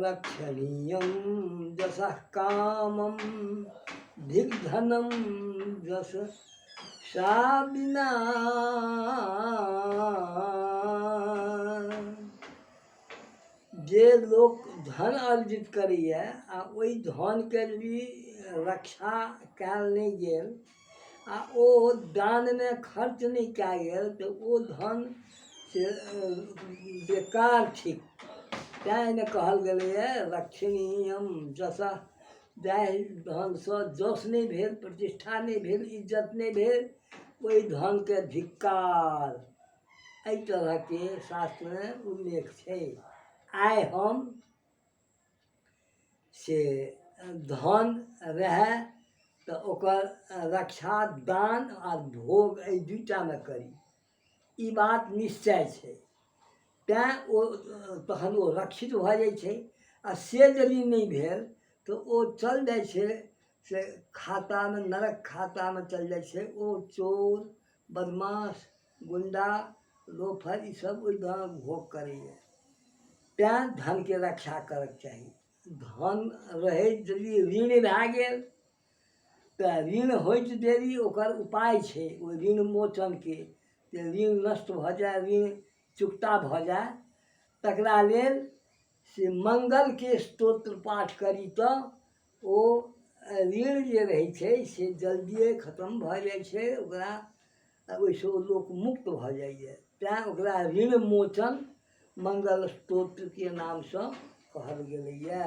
रक्षणीयं जसः कामं धिग्धनं जस सा बिना। जे लोक धन अर्जित करैए आ ओहि धनके यदि रक्षा कयल नहि गेल आ ओ दानमे खर्च नहि कयल गेल तऽ ओ धन से बेकार थिक। तैँ एहिमे कहल गेलैए रक्षणीयम जसः, जाहि धनसँ जस नहि भेल, प्रतिष्ठा नहि भेल, इज्जत नहि भेल, ओहि धनके धिक्कार। एहि तरहके शास्त्रमे उल्लेख छै। आइ हम से धन रहए तऽ ओकर रक्षा दान आ भोग एहि दुइटामे करी, ई बात निश्चय छै। तैँ ओ तखन ओ रक्षित भऽ जाइ छै आ से यदि नहि भेल तऽ ओ चल जाइ छै से खातामे, नरक खातामे चलि जाइ छै। ओ चोर, बदमाश, गुण्डा, लोफर ईसब ओहि धनक भोग करैए। तैँ धनके रक्षा करऽके चाही। धन रहैत यदि ऋण भए गेल तऽ ऋण होइत देरी ओकर उपाय छै ओहि ऋण मोचनके, जे ऋण नष्ट भऽ जाय, ऋण चुकता भऽ जाय, तकरा लेल से मङ्गलके स्तोत्र पाठ करी तऽ ओ ऋण जे रहै छै से जल्दिए खतम भऽ जाइ छै, ओकरा ओहिसँ ओ लोक मुक्त भऽ जाइए। तैँ ओकरा ऋण मोचन मङ्गल स्तोत्रके नामसँ कहल गेलैए।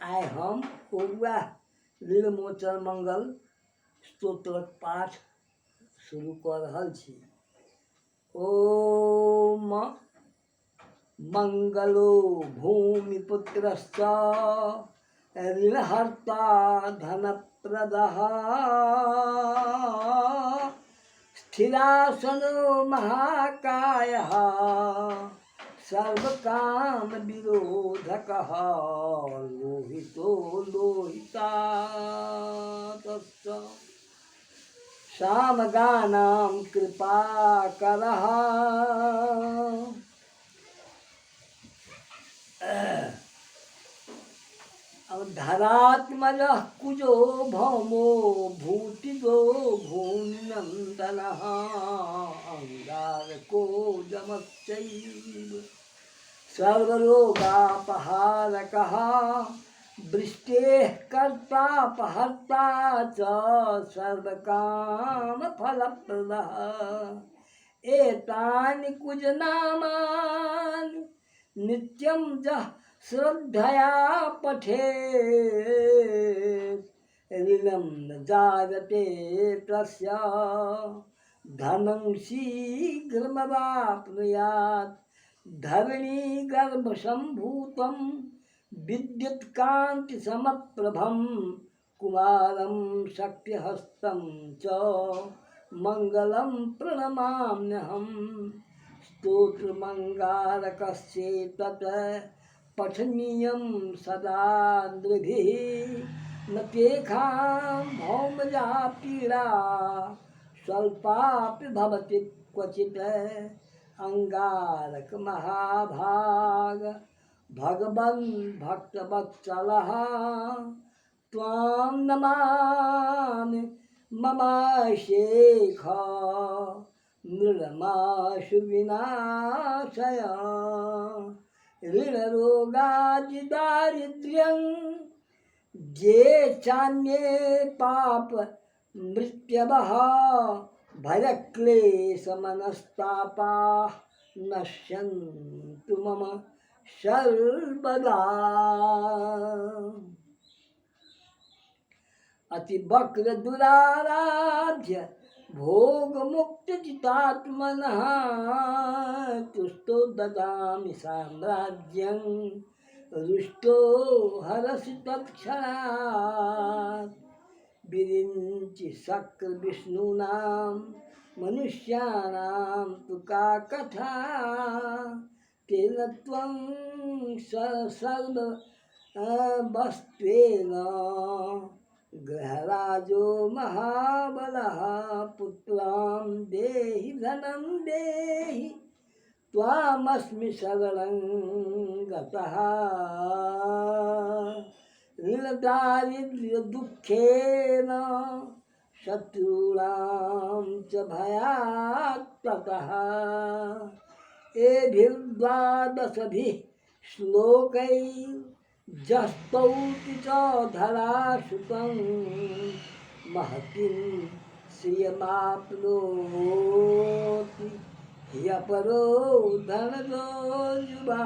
आइ हम ओ वएह ऋण मोचन मङ्गल स्तोत्रक पाठ शुरू कऽ रहल छी। ओम मङ्गलो भूमिपुत्रश्च ऋणहर्ता धनप्रदः स्थिरासनो महाकायः सर्वकामविरोधकः लोहितो लोहितातश्च सामगानां कृपाकरः। धरात्मजः कुजो भौमो भूतिदो भूमिनन्दनः अङ्गारको यमश्चैव सर्वरोगापहारकः वृष्टेः कर्तापहर्ता च सर्वकामफलप्रदः। एतानि कुजनामानि नित्यं यः श्रद्धया पठेत् ऋणं न जायते तस्य धनं शीघ्रमवाप्नुयात्। धरणीगर्भसम्भूतं विद्युत्कान्तिसमप्रभं कुमारं शक्तिहस्तं च मङ्गलं प्रणमाम्यहं। स्तोत्रमङ्गारकस्येतत् पठनीयं सदा नृभिः न तेषां भौमजा पीडा स्वल्पापि भवति क्वचित्। अङ्गारक महाभाग भगवन् भक्तवत्सलः त्वां नमामि मम शेख मृणमाशु विनाशय। ऋणरोगादिदारिद्र्यं जे चान्ये पाप मृत्यवः भयक्लेशमनस्तापाः नश्यन्तु मम सर्वदा। अतिवक्र दुराराध्य भोगमुक्तजितात्मनः तुष्टो ददामि साम्राज्यं रुष्टो हरसि तत्क्षणात्। विरिञ्चि शक्र विष्णूनां मनुष्याणां तु का कथा तेन त्वं सर्व वस्त्वेन ग्रहराजो महाबलः पुत्रां देहि धनं देहि। त्वामस्मि शरणं गतः। ऋणदारिद्र्य दुःखेन शत्रूणां च भयात् ततः। एभिर्द्वादशभिः श्लोकैर्जस्तौति च धरासुतं महतीं श्रियमाप्नोति ह्यपरो धनदो युवा।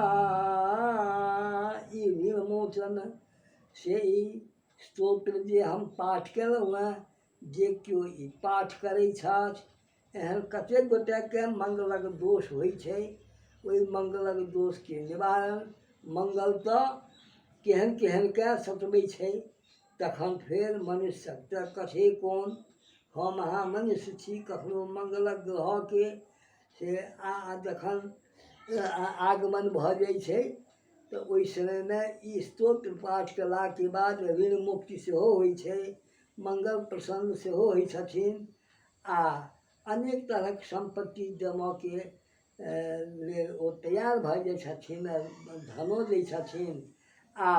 ई विमोचन से ई स्तोत्र जे हम पाठ केलहुँ हेँ, जे केओ ई पाठ करै छथि, एहन कतेक गोटेके मङ्गलक दोष होइ छै, ओहि मङ्गलक दोषके निवारण। मङ्गल तऽ केहन केहनके सतबै छै, तखन फेर मनुष्यक तऽ कथे कोन। हम अहाँ मनुष्य छी, कखनो मङ्गलक ग्रहके से जखन आगमन भऽ जाइ छै तऽ ओहि समयमे ई स्तोत्र पाठ कयलाके बाद ऋण मुक्ति सेहो होइ छै, मङ्गल प्रसन्न सेहो होइ छथिन आ अनेक तरहक सम्पत्ति देबऽके लेल ओ तैयार भऽ जाइ छथिन, धनो दै छथिन आ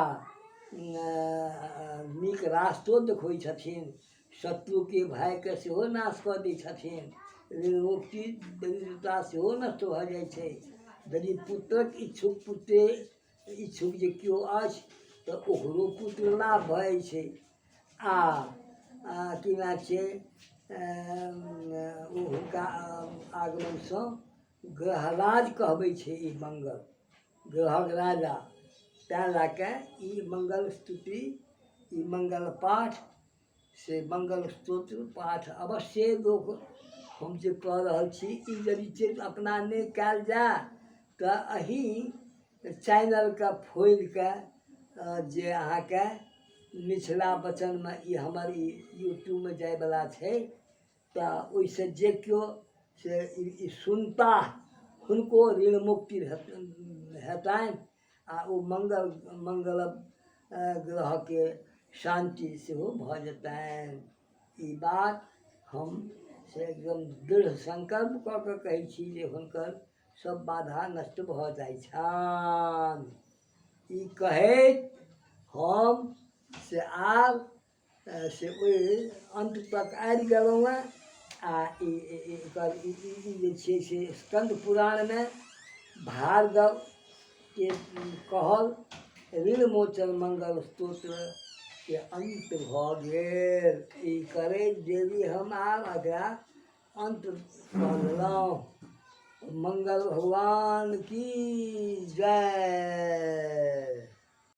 नीक रास्तो देखबै छथिन, शत्रुके भयके सेहो नाश कऽ दै छथिन, ऋण मुक्ति दरिद्रता सेहो नष्ट भऽ जाइ छै। यदि पुत्रक इच्छुक, पुत्रे इच्छुक जे केओ अछि तऽ ओकरो पुत्र लाभ भऽ जाइ छै आ की नाम छियै, ओ हुनका आगमनसँ ग्रहराज कहबै छै ई मङ्गल ग्रहक राजा। तैँ लए कऽ ई मङ्गल स्तुति, ई मङ्गल पाठ से मङ्गल स्तोत्र पाठ अवश्ये लोक, हम जे कऽ रहल छी, ई यदि चीज अपना नहि कयल जाय तऽ एहि चैनलके फोड़ि कऽ जे अहाँके मिथिला वचनमे ई हमर ई यूट्यूबमे जायवला छै, तऽ ओहिसँ जे केओ से ई सुनताह हुनको ऋण मुक्ति हेतनि आ ओ मङ्गल मङ्गल ग्रहके शान्ति सेहो भऽ जेतनि। ई बात हम से एकदम दृढ़ संकल्प कऽ कऽ कहै छी जे हुनकर सब बाधा नष्ट भऽ जाइ छनि। ई कहैत हम से आब से ओहि अन्त तक आबि गेलहुँ हेँ आ ई एकर ई जे छै से स्कन्द पुराणमे भार्गवके कहल ऋण मोचन मङ्गल स्तोत्रके अन्त भऽ गेल। ई करैत देरी हम आब एकरा अन्त कऽ लेलहुँ। मङ्गल भगवान की जय।